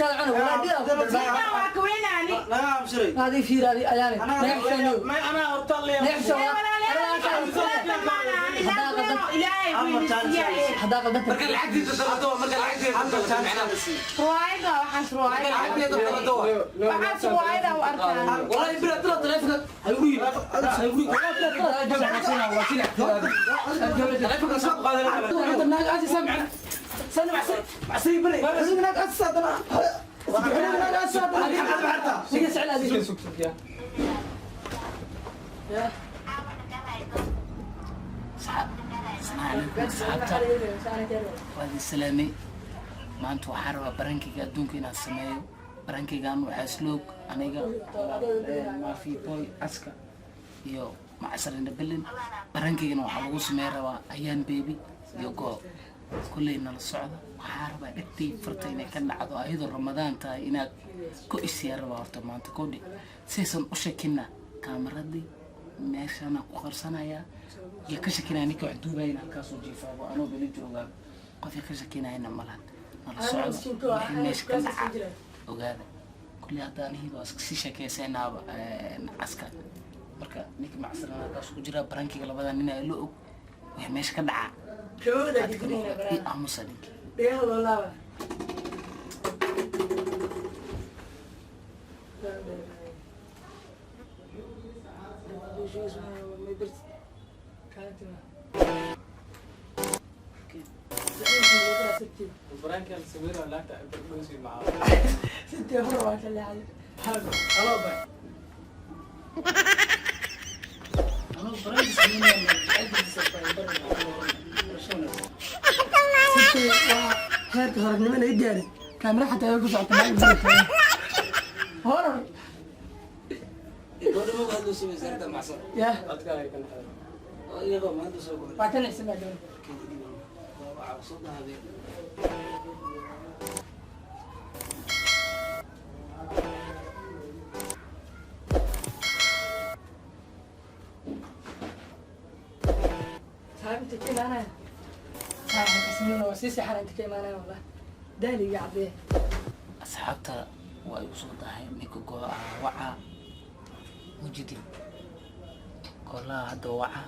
Bariiskaada cuna, wallahi dhidaa ku darbaa. Ninkan waa ka weynaani. Naga aamusray. Adi fiir, adi ayaane. Naga xishooniyo. May anaa horta Naga xishoon. Ilaahay buu siiyay. Haddaa qaldanta. Marka lacagtiisa dalbato, marka lacagtiisa dalbato macnaha. Ruwaayada waxaas, Marka ruwaayada lacagtiisa dalbato. Waxaas ruwaayada u arkaa. Wallahi bila tira taleefanka hay guri. Taleefanka soo qaadan. Naag aasi samcna. Sana macsi macsi bari. Naag asaadana. Naag asaadana. Niga socda adi. Asalaamu calaykum asxaabta, waa idin salaamay. Maanta waxaa rabaa prankiga adduunka inaan sameeyo. Prankigan waxaa isloog aniga, Maafi Boy, Aska iyo Macsarina Belin. Prankigana waxaa lagu sameyn rabaa Ayaan Baby iyo Goo. Kulley nala socda. Waxaa rabaa dhegtay farta inay ka dhacdo, ayadoo Ramadaan tahay, inaad ku isiyaa rabaa horta maanta kodhi saysan u shakinna. Kaamaradii meeshaana ku qarsanayaa iyo ka shakinaya ninka wax duubayna halkaasoo jiifaabo, anoo beli joogaa. Qofka ka shakinayana malahan. Nala socdo, wixii meesha ka dhaca ogaada. Kulli hadda anihii waa iska sii sheekeysenaaba Caska. Marka ninka Macsarana halkaas ku jiraa. Prankiga labada nin ayaa la og wixii meesha ka dhaca. I aamusa ninki. Dhegaha loo laaba. Prankan sameynaa lacagta bardhoosi macaa. Sitii hore waa ka leexday. Halo bay. Anuu pranki sameynaya. Sitii waa heerka horagnimo laga gaaray. Kaamira xataa way ku socota maalin horar. Gabadha ma hadlo sameysarta Macsar. Ya. Dadka ay kan xaday. Iyagoo maanta soo goray. Waa ka nixsanaa gabadha. Waa soo dahabeen. Saaxiib, inta ka imaanaya saaxiib kasmina waa sii seexana. Inta ka imaanaya wallah daaliga cadee. Asxaabta, waa igu soo dahay ninka goo ah waca mujidin golaha hadda waca.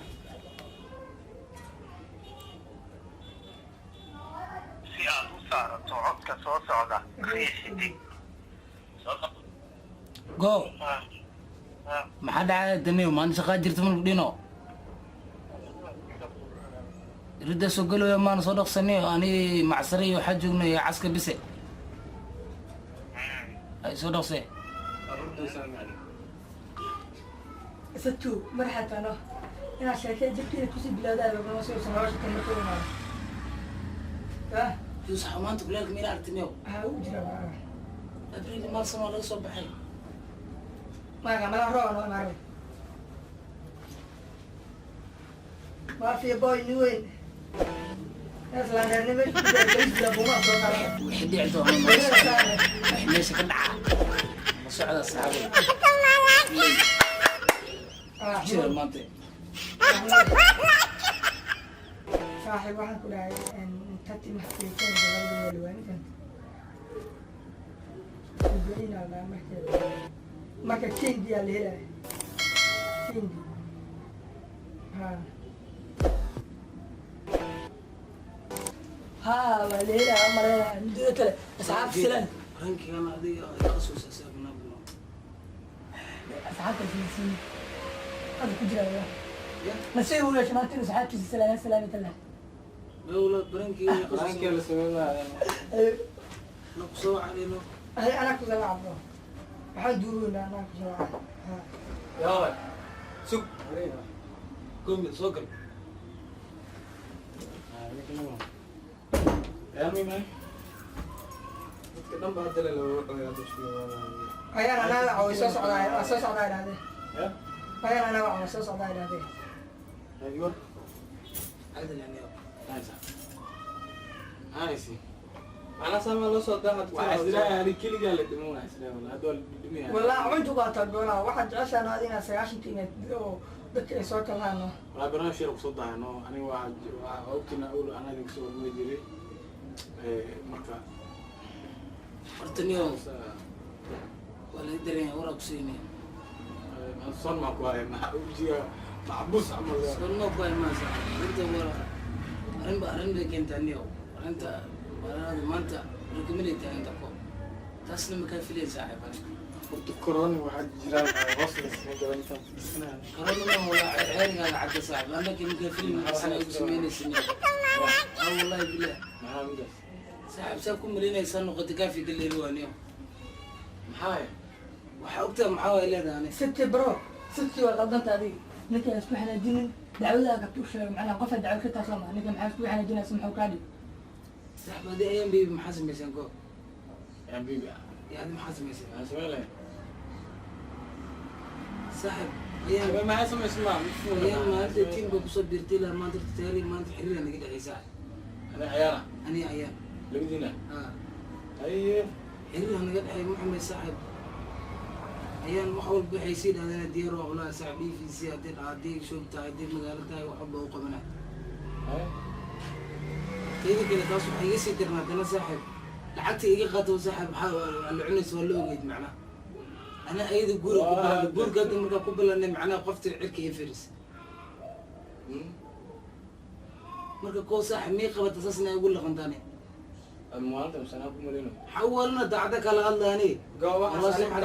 Si aad u saarato codka soo socda, riix xidig. Go. Maxaa dhacay daniyo? Maalin shaqaa jirta malku dhino ridda soo galooya, maana soo dhaqsaniyo. Ani Macsare iyo waxaa joognay Caska bise ay soo dhaqsee. Isatu mar xataa no inaad sheekay jabkiina kusii bilowdaa laguma soo uusan hawsha kan marka imaado ya. Yuusuf, maanta kuleelka mila aragtimiyo? Waxaa ugu jira waa Abriil maalsan waa laga soo baxay. Maga mala roo no maro Mafia Boy ni weyn islaanernimo buma soo qala. Wixii dhici doona nala socda, wixii meesha ka dhaca la socda asxaabay. Jira maanta. Saaxiib, waxaan ku dhahay inta timaha fiiqeen labada waliwaaninkan ugoynaa laa markeeda marka kendiyaa la helaya kendi ha ha waa la helaya maleynaya muddada kale. Asxaabta silan. Prankigan adiga qasuusa saabnabno. Asxaabta siisiin hada ku jira nasiib u yeesha maanta inuu asxaabtiisa salaam salaami talah. Mawla prankigan. Prankan la sameynaa. Na kusoo wacalino. Ay, anaa kusoo wacdo, waxaan duuroynaa anaa kusoo wacdo. Yaa sug. Gomi soo gal. Yaa mi. Dadka dhan ba hadda la wuxuu hadda isku Ayaan anaa waca, way soo socdaa, waa soo socdaa idhahdee. Ya. Ayaan anaa waca, waa soo socdaa idhahdee. Aywa. Cadal yani. Aanaysi. Macnaa sama loo soo daa waxaa isleeyahay ani keligaa la dhiman, waxaa isleeyahay wallahi hadda waa la dhimaya. Walaa cuntu qaataa goolaa waxaad jeceshaan aad inaad 90-ka imaad oo dadka ay soo kalhaan. Walaa barnaamij yar kusoo daayano aniga waa ogtina ul anaa idin kusoo hormari jiray. Marka Horta niyo waa laga dareemaya, waraa ku siinaya. Son maa ku haya, maxaa ujiga macbuus camal? Sonno ku hay maa saaxib. Arrinta waa arrin ba, arrin bay keentaa niyo. Arrinta walaalada maanta rakaminay taaganta ko, taasna makaa filaya saaxib aniga. Horta corona waxaa jiraan hoos laskaga gala intaan fadhiisanaya. Corona ma walaa, ceerigaaga cadda saaxib, annaka makaa filin maxaa igu samaynaysa niyo. Aa wallahi bilah. Maxaa midaas? Saaxib, saa ku malaynaysaa noqotay kaafi galeeri waa niyo. Maxaa? Waxaa ogtahay maxaa waay leedahay aniga. Sibti bro, sibti waa qaldanta adiga. Ninka isku xanaajinin, dacwada qabta u sheego, macnaha qofa dacwo ka taasoo ma ninka maxaa isku xanaajinaysa, muxuu kaa dhig? Saaxib, adi ayaan baby maxaa samaysaan ko? Ayaan baby ah. Ya, adi maxaa samaysaan? Maxaa samayn lahayn? Saaxib, ayaan Maxaa samaysan maa? Ayaan maalinta tiimka kusoo biirtay ilaa maanta taari maanta xiriira naga dhexay saaxib. Ana ayaana? Aniga ayaan. Labadiina? Haa. Haye. Xiriir naga dhexay maxamed saaxib. Ayaan wax walba waxay sii dhahdeen diyaar waa walahi saaxib, EVC haddii haddii shoob tahay, haddii magaalo tahay, wax walba u qabanay. Haye. Teeda kale taas waxay iga sii darnaa haddana saaxib, lacagta iga qaato saaxib, waxaa waa la cunaysa, waa la ogeyd macnaha. Ana ayada guura ku ballanay, guurka hadda markaa ku ballanay macnaha qofta cirka ii firis. Marka koo saaxib mii qabata saasna ay ugu laqantaane. Maalinta misanaa ku maleyno. Xawalna dacda kala hadlaani. Wala sibti,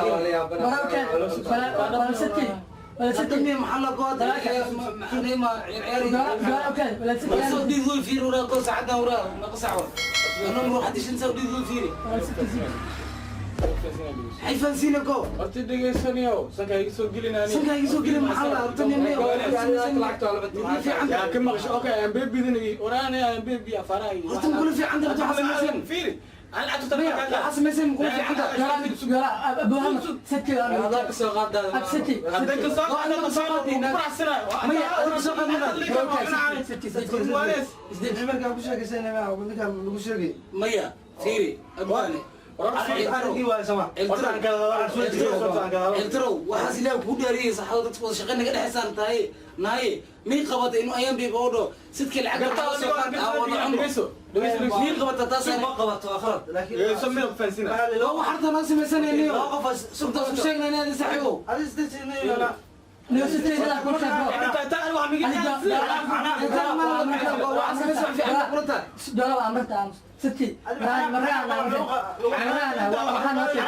wala sibti. Hadda maxaa la go'ada? Anima ciyaari. Wala sibti. Soo dhiigo fiir uraa koo saacada uraa ma qasax. Ana ruux hadii shan soo dhiigo fiir. Wala sibti. Hay fansiina ko. Horta dhegeysanayo, sanka iga soo gelinani. Sanka iga soo gelin maxaa la horta nimay. Yaa ka maqasho? Okay, ayaan baby waraana, ayaan baby afaraha. Horta ma kula fiican tahay waxa samaysan. Fiiri. Aan lacagta Waxa samaysan ma kula fiican tahay. Sibti. Sibti. Hadda ka soo qaadana soo faraxsanayo. Maya, adiga soo qaadana. Markaa ku sheekaysanay ma ninkaan lagu sheegay. Maya, fiiri, abwaane. Arrinkii waay sama. Eltrow, waxaas ilaah kuu dhaariyay saxada dadka wada shaqo naga dhexaysaan tahay nahay mii qabata inuu ayaan biiba oo dho sidkii lacag ka soo qaad aa wada cuno mii qabata taas. Ma qabato akhrad laakiin Waa wax harta noo samaysanayniyo sugtaas ku sheegnayna adi saaxiibow. Adiga sideed Niyo sibti sidaa ku sheeg bro. Dola waa amarta aamus. Sibti. Maraan maraan waxaa noo sheeg.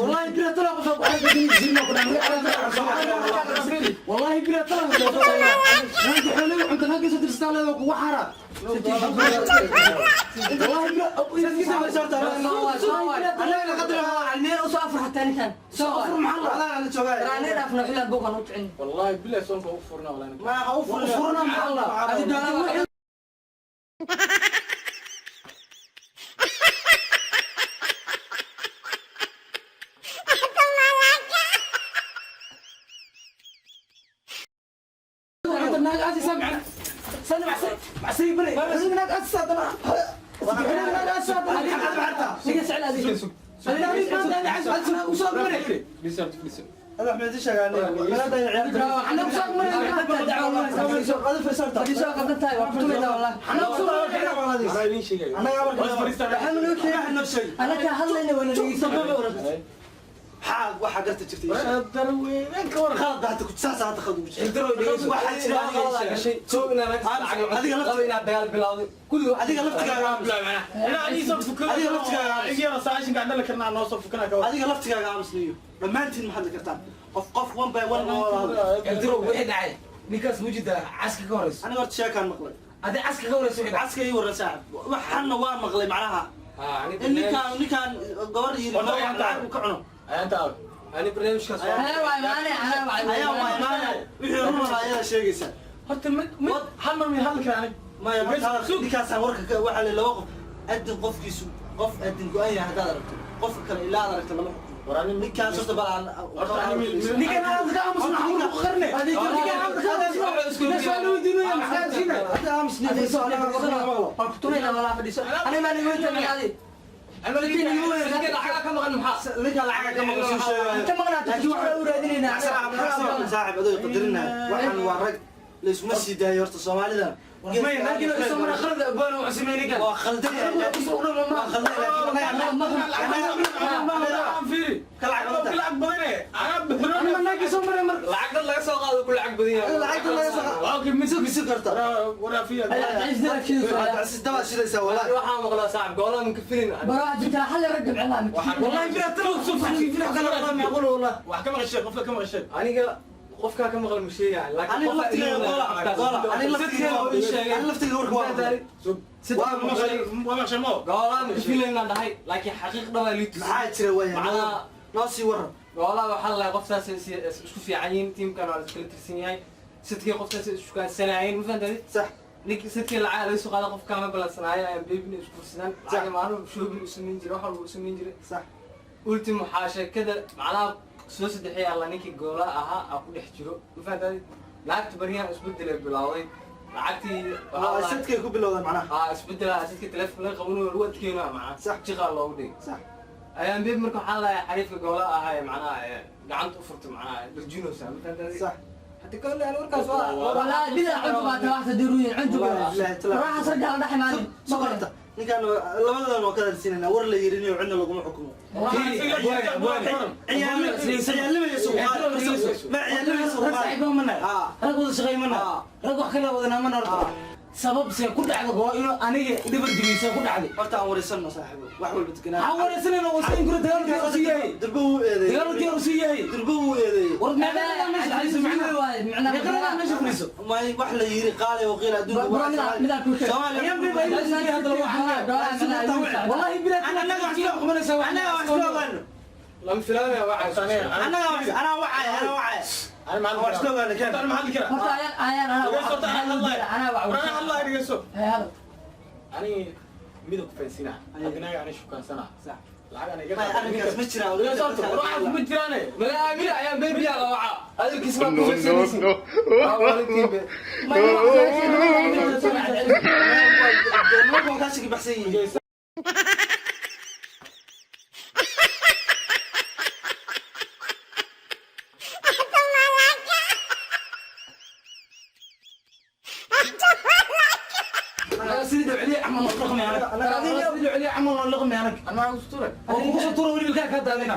والله بلا طلع قفا والله بلا طلع انت حلو انت ناقص ترسل لك وحرا والله بلا. Annaga qadar almeer u soo afur xataa ninkan. Soo afur maxaa la la joogaa. Raanay dhaafna xillan buuqan u kicin. والله بالله soonka u furna walaa. Ma ha u furna maxaa la Adi dola. انت ناقص سامع سامع مع سيبري ناقص هذا ناقص Niga socda adiga. Hada waxaan idin sheegaa Hadii soo qaldan tahay waa kutumaydaa wallah. Anaa idin sheegayo. Annaga hadlayna wala dhegeysan. Waxaa garta jirtay Darweyneen ka war. Khalad hadda ku saas hadda khalad ugu jirta. Waxaa jira adiga adiga laftigaaga aamus. Inaa ii soo fukan. Adiga laftigaaga aamus. Iga yara saashin gacanta la karnaa noo soo fukana ka war. Adiga laftigaaga aamusniyo. Dhammaantiin maxaad la kartaan qof qof one by one oo wada hadla. Eltrow, wixii dhacay ninkaas mujida caska ka horeyso. Aniga horta sheekaan maqlay. Adi caska ka horeyso wixii dhacay. Caska ii waran saaxib, waxaana waa maqlay macnaha in ninkaan gabar yiri lacag uu ka cuno. Ayaanta aad. Anaa waay maane, anaa waay. Ayaa waa imaanaya wixii run ahaa ayadaa sheegaysaa. Horta mid mid hal mar mid hadalka aniga. Maya, ninkaasaan warka waxaa la laba qof adin qofkiisu qof adin go-an yahay haddaad aragto qofka kale ilaa aad aragto lama xukumo ninkaas horta bal aan. Ninkan aad ka aamusna xawr ku qarne. Ninkan aad ka aamusna meesha loo diidayo maxaa siina. Hadda aamusniyo anaga maqlo. Waa kutumaydaa wallah, fadhiiso. Aniga maa niga weytaa adi. Ninka lacaga ka maqan suu sheegaayo. Inta maqnaato waxaa u raadinaynaa. Saaxib, adoo qadarinaya waxaan waa rag. La iskuma sii daayo horta Soomaalida. May laakiin isoo mara khalad abaan oo sameeyay ninkan. Waa khaldan yahay. Waa khaldan Fiiri. Kala cagta. Lacag badane. Anaa Anima naagi soo maray marka. Lacag dad laga soo qaado ku lacag badan yahay. Lacagta laga soo qaado. Okay, miso miso karta. Waraa fiya. Cabdicasiis dabaa shidaysaa wallahi. Waxaan maqlaa saaxib goolaan ka filin. Baraa jirta hal rag macnaa. Wallahi bila talo soo faxi bila kala macquul wallah. Wax ka maqashay qofka ka maqashay. Aniga qofka ka maqal ma sheegayo laakiin Aniga laftigeyga goola goola aniga laftigeyga aniga laftigeyga warka waa waa maqashay mo goolaan ka filayna dhahay laakiin xaqiiq dhaba liit. Maxaa jira waaya? Macnaa noo sii waran. Goolaan waxaa la qoftaas isku fiican yihiin tiimkan waa la iskala tirsan yahay sidkii qoftaas isku kaansanayeen ma fahantay? Sax. Ninkii sidkii lacag laga soo qaado qofka ma balansanaayo ayaan beebin isku fursadaan lacag maalin shoobin u samayn jiray wax walba u samayn jiray. Sax. Ultim waxaa sheekada macnaha soo saddexeeya alla ninkii goola ahaa aa ku dhex jiro ma fahantay? Lacagta baryahan isbedelay bilowday lacagtii waa sidkay ku bilowday macnaha. Aa isbedelaa sidkii telefoon laga qabanayo lagu adkeenaa macnaha. Sax. Jiqaa loogu dhigay. Sax. Ayaan beeb marka waxaa lahay xariifka goola ahaa ee macnaha gacanta u furtay macnaha dharjinaysaa ma fahantay? Sax. Hadda kale aan warkaas waa والله بلا عنف ما تواحد دروين عنف راح ارجع لدحي مالي. Sokorta ninkan labadan waa ka darsinayna war la yirinayo cidna laguma xukumo. Rag saaxiib ma nahay, rag wada shaqeey ma nahay, rag wax kala wadanaa ma nahay. Horta sabab see ku dhacda goo inuu aniga dhabar jabiyo ku dhacday? Horta aan wareysano saaxiibo wax walba tukanaa. Waxaan wareysanayna wasayn kura dagaalkii u sii yahay. Durbo wuu eedeeyey. Dagaalkii u sii yahay. Durbo wuu eedeeyey. War meeqa meesha fadhiiso macnaha? Meeqa meesha fadhiiso? May wax la yiri qaalay oo qiila adduunka Soomaaliya. Ayaan bay bay la hadla waxaan. Wallahi bilaa annaga wax isla xukumanaysa wax. Annaga wax isla ogaano. Lama filaanaya waxa. Annaga wax anaa wacay anaa wacay. أنا ما wax isla ogaano keen. أنا ما حد كده. Horta ayaan ayaan ana ana أنا الله يرجسه. هذا. أنا ميدو كفنسينا. أنا أنا شو كان سنة. صح. lacag ana May arrinkaas ma jiraan. Waxaas ma jiraane. Mala aamina ayaan beebi yaa la waca. Adalkiis ma No, no, no. Nimanka waa kaa shaki baxsan yihiin. Sidii dhawceliye camal oo dhaqmi anag. Sidii dhawceliye camal oo dhaqmi anag. Anaa ugu tuuray. Oo kugu soo tuuro weliba kaa kaa daadina.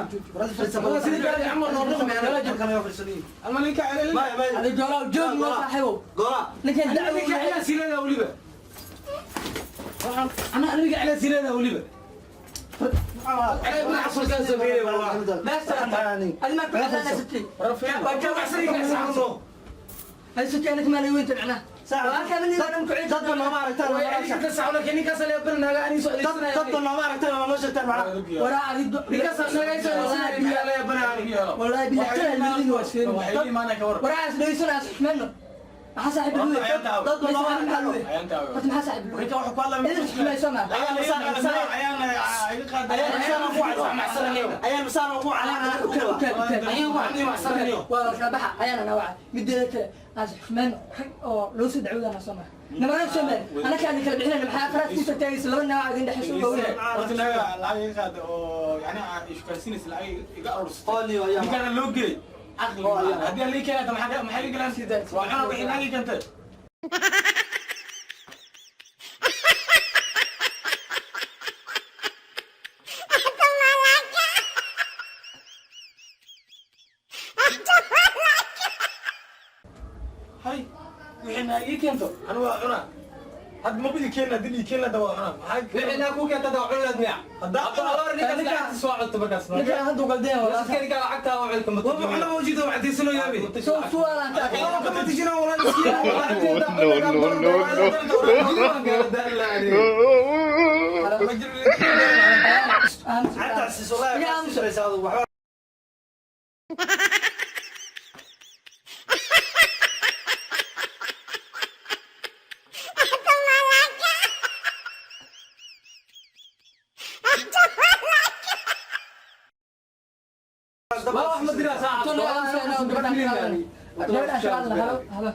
Sidii dhawceliye camal oo dhaqmi anag. Ama ninka celin. May may. هذا جولا جوج ما صاحبه. Goola. لكن Aniga دعوة cilaa sileeda weliba. Ana aniga cilaa sileeda weliba. Cilaa ma xasuusan sameeyay wallah. هذه ما كنت انا ستي. Waa waxsan ka saxno. هذه ستي انا ما لي وين معناه. وأنا من أنا مكعيد. Dad ba nooma aragtaan. Way celin ka saxno laakiin ninkaas la barnaaga ani soo adeegsanaya. Dad ba nooma aragtaan waa noo sheegtaan macnaha. وراء أريد Ninkaas naga soo adeegsanaya la barnaaga. والله بالله اللي هو سفين. Waxay iimaanaya ka waran. وراء ليسون منه. maxaa saaxiib luwe? Dad ba nooma aragtaan. Horta maxaa saaxiib luwe? Ninka wuxuu ku hadlaa Idin isku soo ma. Ayaan masaan ugu Waa la kala baxa ayaan ana waca mideeda kale aan xushmeyno rag oo loo soo dacwoodana soo maha namana soo meel anaka aan kala bixinayna maxaa afraad ku soo taagaysa laba nooc idin dhexayso bawle. Horta naga lacag iga qaada oo yani ishukaansinaysa lacag iga aruursatay. Ooliyo ayaa. Ninkaana loo geeyey. Caqli Oo, ayaa. haddii aan lii keenata maxaa maxay iga galaan? Waa cunug wixii lacag ii keentay. Hay wixii naa ii keento anu waa cunaa. Had ma bidi keena haddii ii keena waa cunaa. Maxaa wixii naa kuu keenta waa cunaa miya. Hadda alaar ninkaas lacagtiisa waa cunta markaas. Ninkaan hadda qaldeen walaa. Ninka ninka lacagta waa cunta ma Waa waxna ma ujeedo wax diisano yaabi. Soo su'aalaan ka. Waa kama tijina walaa iskiina. No, no, no, no. Cabdicasiis wallahi waxaad sii shiraysaa adigu waxba. Ma wax ma diraa saacad. Gabadhaan su'aal halo halo.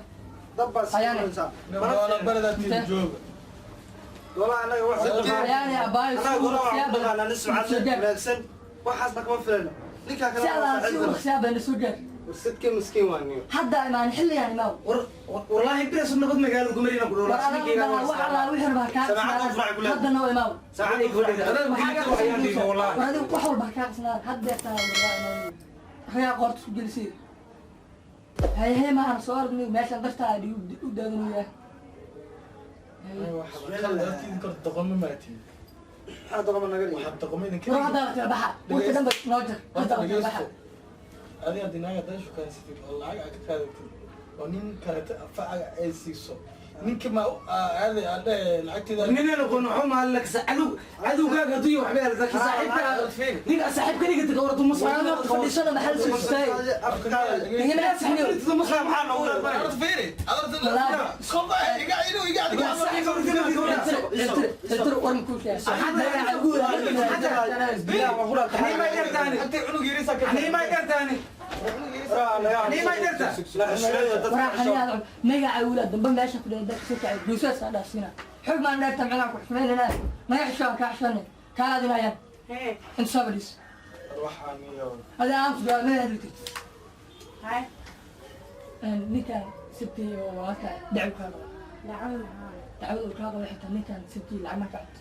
Dab baa sii shiraysaa. Goola annaga wax Ayaani abaayo annaga goola waxaan ku dhaqaanaa nin sumcad leh wanaagsan waxaasna kama filayno. Ninkaa kale Si waa alla si saaxiib. uu xisaab baan soo gaar. Warsadka miskiin waa niyo. Hadda imaan xilligan imaaw. Wallaahi biras nabad magaalo gumarina ku War dhowraa. adaa wax allaa wixii rabaa kaa qasnaadaan. Hadda noo imaaw. War adigu wax walba ha kaa qasnaadaan. Hadda deertaa walaa imaaw. Ragaa qoorta isku gelisay. Haye haye maahan soo orod meeshan dartaa u daadanayaa. Doqomo maatiin. Maxaa doqoma naga dhigay? Waxaad doqomo idinka War hadda la kala baxa. Warka dhanba noo jar. Hadda la kala baxa. Adiga haddii naag haddaad shukansatid oo lacag aad ka qaadatid oo nin kaleeto anfacaga ay siiso, ninka ma aaday aad dhehe lacagteeda Nina noqon wuxuu mahalaksa cadow cadowgaaga hadduu yahay waxba laakiin saaxiibka ninka saaxiibka dhigata ka wartu War adiga horta fadhiisana maxaa la soo istaagay? Nigama saxniyo. Maxaa noogu dhalbanay? Horta fiiri, iga inuu iga adiga. Tirtir war makuu sheegay. Intay cunug yariisa ka Waraa xaniyaad magaca wiilaa dambe meesha ku dheer soo kacay goysaas aa dhaafsiina. Xog maan dheerta macnaha ku xumeynayna. Naga xishoon kaa xishoonay. Kaalaadinayaan. Hee. Inta soo fadhiis. Waxaan iyo Adiga aan ku jawaab ma hadli kartid. Hay. Ninkan sibtii oo walaalka dacwo kaa qaba. Dacwada maxaa? Dacwada uu kaa qaba xitaa ninkan sibtii lacag ma ka cunto.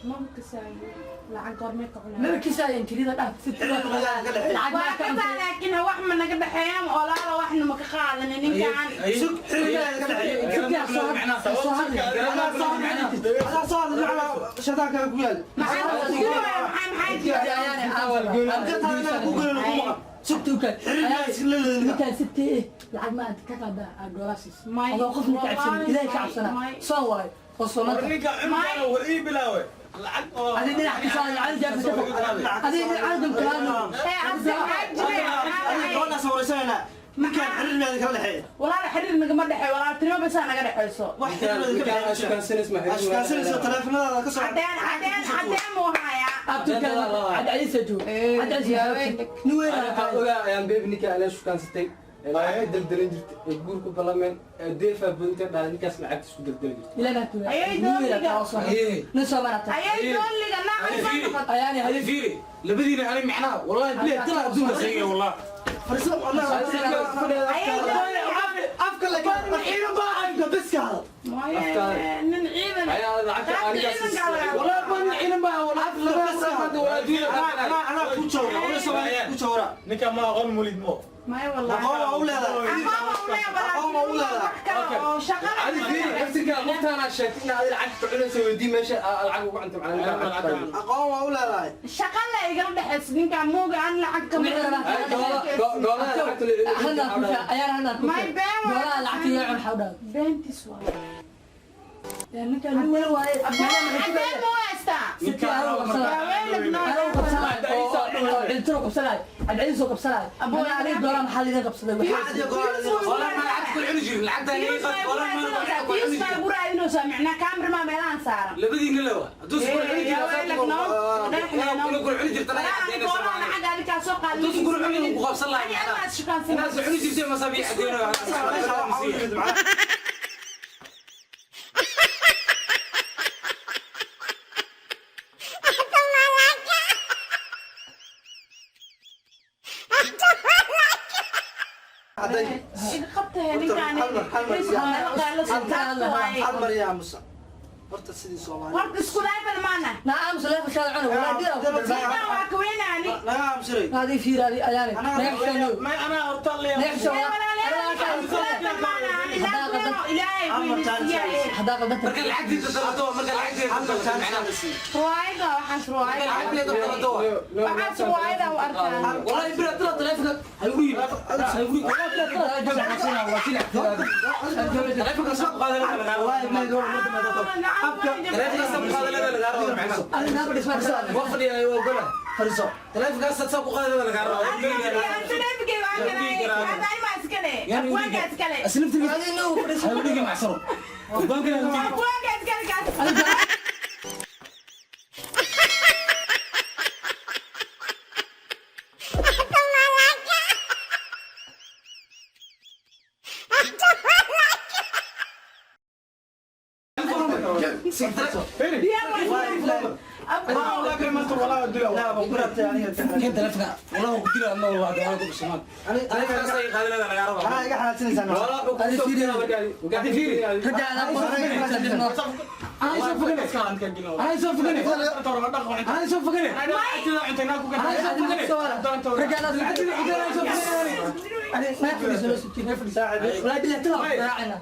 Ma kasaayo. Lacag goormee ka cunaa? Maba kisaayo tirida dhaaf sibtii lacag ma Waa ka ka cunto. taa laakiin wax ma naga dhexeeyaan olaala waxna ma ka qaadanin ninkaan. Sug, xiriirka ka dhexeeya. Sibtii ha soo hadli. Adaa soo hadlay, macnaa shaydaanka ku yaal. Maxaa maxaa maxaa jira? Ayaane aawal. Anka ku gelin ku maqan. Sugtuka. Xiriirka isla leedahay. Ninkan sibtii lacag ma aad ka qaadaa aad goolaasiis. May. Adoo qofna ka cabsanin ilaahay ka cabsanaa. Soo waay oo War soomanta. ninka cunugaana wuxuu ii bilaaway lacag oo Adi dhinac ka saaray lacag jaabta ka fog. Adi dhinac caalam kalaano. Hee, abse maxaa jira? Adiga gabadhaas wareysanayna. Ninkaan xiriir miyaa kala dhexeeya? Walaal xiriir nagama dhexeeyo, walaaltinimo basaa naga dhexeyso. Wax xiriir miyaa kala dhexeeya? Ashkaansanayso taleefanadaada ka soo. Cadeen cadeen cadeen muu hayaa. Abtuka cad cadiisa joog. Cad cadiisa. Nuweena. Ogaa ayaan beebi ninka alee shukaansatay ee lacag ka daldalan jirtay ee guur ku ballameen ee deefaa budinta dhalay ninkaas lacagta isku daldalan jirtay. Ilaahay baa tuuray. Ayay Nuweena dooniga. kaa soo. Nin soo marata. Ayay dooliga nacas baa noqotay. Ayaani haye. Fiiri labadiina ani macnaha wallahi bilahi dala adduunka sayiga wallahi. Fariiso wallahi. Ayay dooliga. Afka la ciidan baa afka bes ka hadal. Mooye, nin ciidan. Ayaa lacagta Qaabka anigaas ciidanka laga wallahi baan ciidan baa wallahi laba adduunka Anaa anaa ku jawra, wala Soomaali ku jawra. Ninka ma aqoon mulid mo. Maya wallahi. Aqoon waa u leedahay. Aqoon waa u leedahay, Aqoon waa u leedahay. wax kale oo shaqada Adi fiiri laftirkaa qoftaanaa sheegtay inaad adiga lacagta ka cunayso weydii meesha lacag ugu cunta macnaa ninkaa lacag ka cunay. Aqoon waa u leedahay. Shaqa la igala dhexeyso ninkaan mooga aan lacag kama Ay, doolada lacagta la Hadda ku shaa ayaan hadda ku. May been waa. Doolaa lacagta iyo cun xawdhaa. Beentiis waa. Ninkan nuweena waaye. Cadeen muu haystaa. Sibtii anuu qabsanaa. Waaweyn noo. Anuu qabsanaa. Oo ciltiro qabsanaa. Cadcadiisoo qabsanaa. Mana aniga doolaa maxaa liiga qabsaday? Waxaa Adiga go'aan idin qabsan. wallahi ma lacag ku cuni jirin lacagta aniga qad wallahi ma lacag ku cuni Fiyus baa jirin igu raadinaysaa, micnaa kaamira maa meelahan saaran. Labadiina lewa hadduu isku cuni jirin kula cuni jirta laga cadeynaysa Lacag adigaa soo qaadan. hadduu isku cuni ku qabsan lahaa Ani adigaa shukaansan. inaad cuni jirtay masabi cadeynayo. Meesha waxaa u yimid macnaha. Hadday Iga qabtahay ninkaan. Hal mar yaa Musa. Horta sidii Soomaali. Warka isku level maana. Naam saleef shaal cuna walaa dida. Ninkaan waa ka weynaani. Naga aamusiray. Hadi fiiraadi ayaani. Naga xishoon. May anaa horta leeyahay. Naga xishoon. Ilaahay buu inisiiyay. Hadaa qaldanta. Marka lacagtiisa dalbato marka lacagtiisa Hal mar dalbato chance macnaha la siiyo. Ruwaayada waxaas marka ruwaayada. lacagtiisa dalbato Waxaas ruwaayada u arkaa. wallahi bira dala taleefanka ha igu yimi ha igu yimi wallahi bira dala waa sinac taleefanka soo qaadan laga Wallahi ma gabar ma dhammaado. Afka taleefanka soo qaadan laga rabo macnaha Adiga naa fadhiis ma waa fadhiyaa waa gola fariiso. taleefanka soo qaadan laga rabo. Adiga noo fadhiis. Ha igu dhigi macsaro bankiga ha igu dhigi. Keen taleefanka. Wallah ku dila anna wallah dagaal ku dhashay maanta. Taleefankaas ay qaadanayaan laga rabaa. Anaa iga xanaaqsanaysaa. Wallah ku soo gudbina markaadi. Hadi fiiri. Ragga adaa ku Anaa soo fogane. Anaa soo fogane. Anaa soo fogane. Anaa soo fogane. Ragga adaa Lacagtida cuntada anaa soo fogane. Ma fadhiiso loo sugtiin ma fadhiiso walaa billahi tala raacina.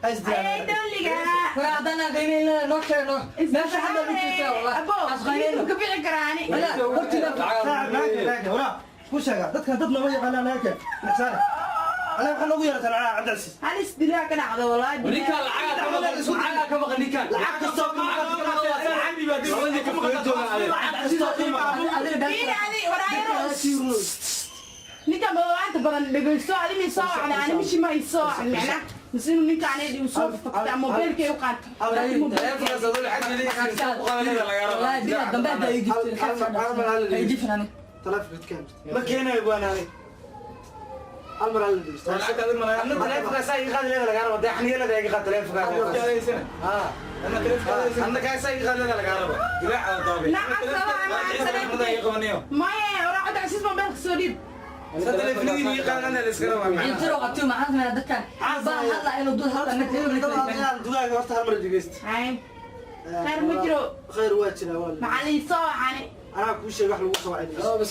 Ayay dawliga. Waraa haddaan aan qiimeyn noo keeno meesha hadda lagu jirtaa wallah Abo, asqaynayno ka bixi karaani. wala hortiina. Ku sheega dadkan dad nama yaqaanaan halkan saare anaga waxaa noogu yeerataan calaa Cabdicasiis. Halis dilaa ka dhacdo walaa. Ninkaan lacag ka maqan, lacag ka maqan ninkaan. Lacag kastoo ka maqan. Fiiri adi waraayaro. Ninka mawaanta badan dhegeysto adi mi soo wacda ani mishi ma soo wacda macna mise inuu ninka ani igu soo fakta mobilkay u qaato. Taleefankaas adoo lacag ku qaadanayda laga rabaa. Wallahi billahi dambe hadda ay giftin ay gifin ani. Taleefanka ma keenayo baan hal mar hal dhegeysto. Lacag adig malaha. Anna taleefankaas ay qaadi leedahay laga rabaa. Deexniyada ay qaad taleefankaas. Ah. Anna kaas ay qaadi leedahay laga rabaa. Dilaaca daabe. Nacas sabaa Ay qabanayo. Maye wara Cabdicasiis mobilka soo dhiib. Sa taleefanadii ii qaadanaya la iska rabaa. Intiro qabtay maxaan sameeyaa dadkan baa hadla inuu dad hadla ma Dugaaga horta hal mar dhegeysto. Hay. Khayr ma jiro. Khayr waa jiraa waa. Maxaa la ii soo wacani? Anaa kuu sheeg wax lagu soo wacay. Bas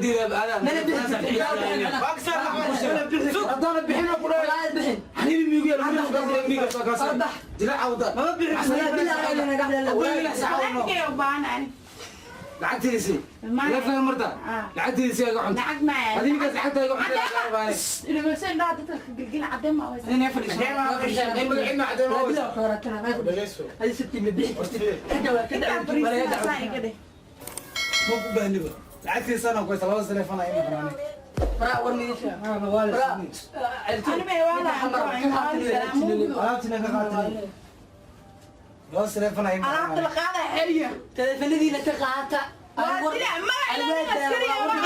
diidaa mana bixin. Haddana bixin ku dhahay. Walaa bixin. Xanibi miigu yar miigu soo kaas. Arbax. Dilaaca wada. Mama bixin. Walaa billahi ayna dhaxla. Lacagtay u baahan ani. Lacagtiisi. Taleefanka marta. Lacagtiisi aga cunta. Lacag ma. Hadii ninkaas lacagta iga cunta laga rabaa. Dhegeyso indhaha dadka ka gilgil cadeen ma waysa. Inay fadhiiso. Magaciina cadeen ma Walaa waysa. billahi xoratana ma fadhiiso hadi sibti ma bixin kartid ragga waa ka Intaa dacwo fariisana walaa saa iga dheh. Ma ku baahniba. Lacagtiisa anaa ku haysta laba taleefan ay maqnaan. Waraa war midisha waraa. Ani ma wala. Alaabtina ka qaatanay. Laba taleefan ay Alaabta maqnaan. la qaada xeliya. Taleefanadiina ka qaata. Waa dilaa ma ilaalin askariya waa.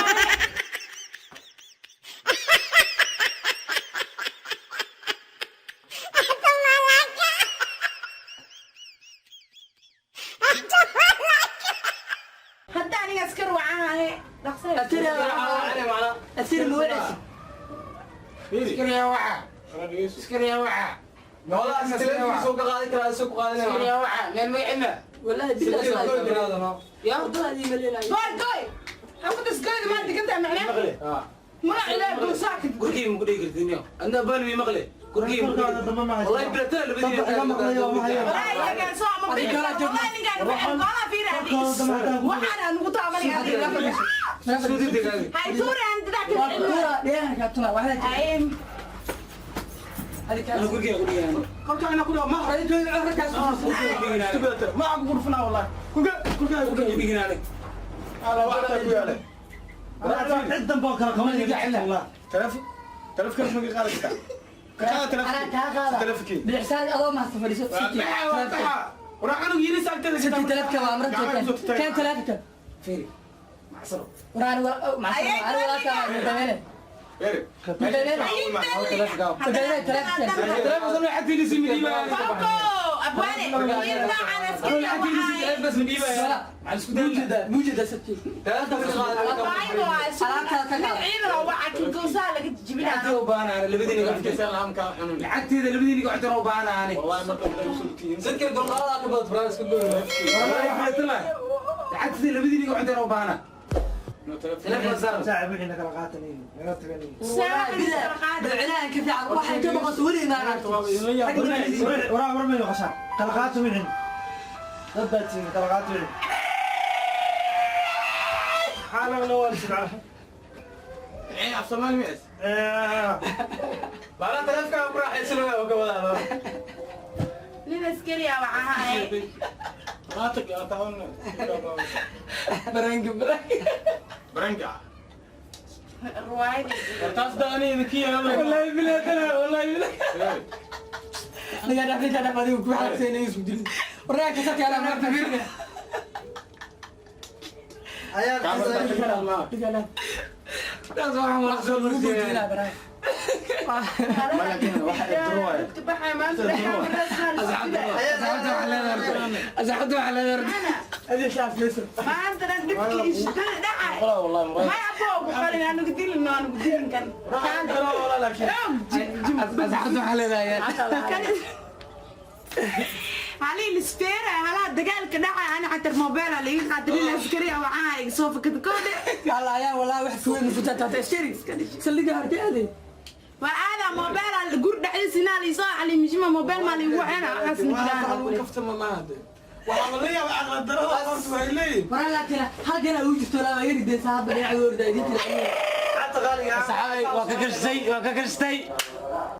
Hadda aniga askar wacaan dhaqso. Asir ma wacaysid. Iskariya waca. Iskariya waca. Wallah taleefankiisa uu ka qaadi karaa isoo ku qaadanaya. Iskariya waca. Meel magaciina. Wallahi billahi Ya. wadadaadii ma leenayo. Goy goy. Xaafadda goyda ma degan tahay macna. Magac ilaahay dul saakid. Gurigii ma ku dhigi kartid niyo. Adna baan mi maqle. Gurigii ma ku dhigi. Wallahi bilataa labadii. Iga maqlayo ma hayo. Walaahi iyagaan soo ama bixi karo. Wallahi ninkaan bixin goolaa fiiri adi. Waxaan aan ugu taabanaya adiga. Soo degdeg. Hay tuuri aan dadaa ka Waa bixin. kuura dheehanka tuna waxda Hay. adiga. Ana gurigii ku dhigayaan. Kolka ina ku dhaw ma Raggaas ma ku gurfuna wallahi. Kulka kulka Gurigii ku dhiginaan. ala wax ku yaalay. Cid dambe oo kala qabanaya. Taleefon taleefonka ma ka qaadi kartaa. Ka qaad anaa taleefonka. kaa qaada. Taleefonkii. Bilixsaan adoo mahadsan fadhiiso. Waraa cunug yiri saagtada. Siti taleefka waa amran joogtaan. Keen taleefka. Fiiri. Macsaro. Waraan Ayay macsan walaa kaa mudamene. Yeri. Mudamene. Taleefanka lacagtiisa mi dhiibaya. Fawko abwaane. Wiil noocan askariya Lacagtiisa wacay. taleefankaas mi dhiibaya. Maxaa isku dayay? Muujida siti. Taleefankaas qaad. Wacay waa Alaabtaada ka nin qaad. ciidan oo waca kilgowsaha laga jijibinaayo. Lacagteeda u baahan aan labadiina lacagteeda labadiina gacanta u baahan aan. Wallahi marka ay soo tihiin. Dadka dulqaadada ka badan faraas ka goyn. Lacagteeda labadiina gacanta u baahan. Taleefan saaran. Saaxiib wixii kala qaatanay. Naga taganay. Bilcinahan ka fiican waxay ka boqoto weli imaan aragto. Waraa war ma yaqashaa. Kala qaato wixii. Dad baa tihiin kala qaato wixii. Xaalan waa la sibaa. Ee af Soomaali miis. Bala taleefonka ku raaxaysanaya oo ka wadaado. Nin askariya wacahay. Maanta ka tahan. Barangi barangi. Baranka. Ruwaayadii. Taas daani idinki yeelay. Wallahi billahi wallahi billahi. Niga dhafinta dhafadi ku xabseenay isku dilin. Waraa ka sabti ala marta birna. Ayaa Kamarta Taas waxaan walax soo Ugu marsiiyay. dilaa barangi. Ma laakiin waxa ibtiro waaye. Dadka baxay maanta Asxaabta waxaa leedahay, asxaabta waxaa leedahay. Adiga shaafayso. Maanta dhan dhibkii iyo shidada dhacay. Walaa wallahi muraayad. May aboo ku qalin, anugu dilin, anugu dilin kan. Daro walaa laakiin. Asxaabta waxaa leedahay. Halii lisfeera halaa dagaalka dhacay, ana xatar mobeela liiga qaatay, nin askari ah waxaa iga soo fakada koodhe. Yalla ayaa walaa wax kuweyn futaa taata askari. Saldhiga hartay aaday. War aada mobeela gur dhexdiisa inaa liisoo cali mishima mobeel maa liigu wacena waxaas ma Waxaa jiraan. lagu kaftama maaha de. Waxaa la leeyahay caqli darada horta waxay leeyihiin. Waraa laakiin halkan ay u jirto laa yari deysa hadda dhinaca orda idin tira. Xataa qaaliga. Asxaabay, waa ka gashtay, waa ka gashtay.